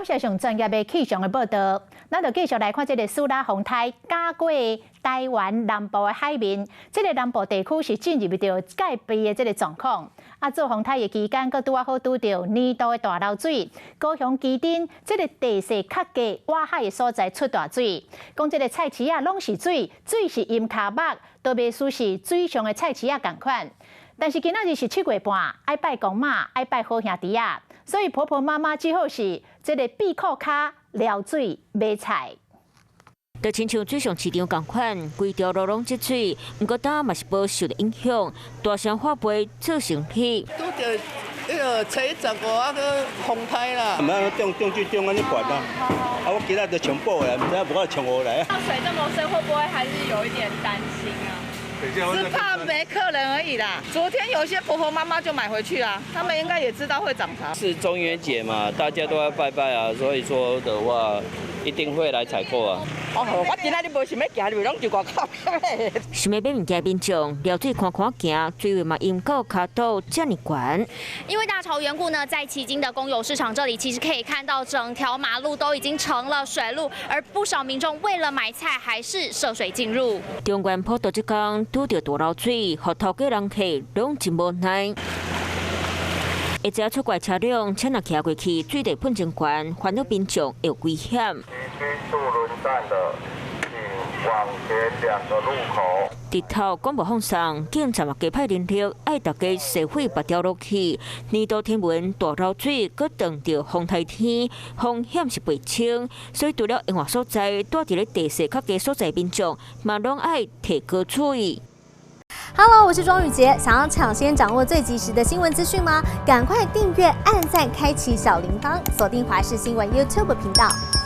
謝上專業的氣象的報道。咱就繼續來看這个蘇拉風颱軋過台灣南部的海面，這个南部地區是進入著戒備的這个狀況。啊，做風颱的期間，閣拄仔好拄著年度的大漏水。高雄旗津這个地勢較低、倚海的所在出大水，講這个菜市仔攏是水，水是淹跤目，都袂輸是水上的菜市仔仝款。但是今仔日是7月半，愛拜公媽，愛拜好兄弟仔，所以婆婆媽媽只好是這个閉褲跤撩水買菜。就親像水上市場仝款，規條路攏積水，毋過今嘛是無受著影響，大聲喊杯做生意。拄著彼个初十五啊，閣風颱啦。毋知漲漲水漲按呢懸啊！啊，我今仔就衝補來，毋知無法衝落來。水這麼深，會不會還是有一點擔心啊？是怕沒客人而已啦。昨天有一些婆婆媽媽就買回去啦，他們應該也知道會漲潮。是中元節嘛，大家都要拜拜啊，所以說的話，一定會來採購啊。哦，我今仔日無想欲行入去，攏就外口買。想欲買物件民眾撩水看看行，水位嘛淹到跤肚遮爾懸。因為大潮緣故呢，在旗津的公有市場這裡，其實可以看到整條馬路都已經成了水路，而不少民眾為了買菜，還是涉水進入。中元普渡這工拄著大漏水，予頭家人客攏真無奈。會知出怪車輛，車若騎過去，水會噴真懸，煩惱民眾會有危險。渡輪站的，請往前兩個路口。日頭廣播放送，警察嘛加派人力，愛大家洗血別掉落去。年度天文大漏水，閣撞著風颱天，風險是袂輕。所以除了沿岸所在，蹛佇咧地勢較低所在民眾，嘛攏愛提高注意。 Hello，我是莊宇傑，想要搶先掌握最及時的新聞資訊嗎？趕快訂閱、按讚、開啟小鈴鐺，鎖定華視新聞 YouTube 頻道。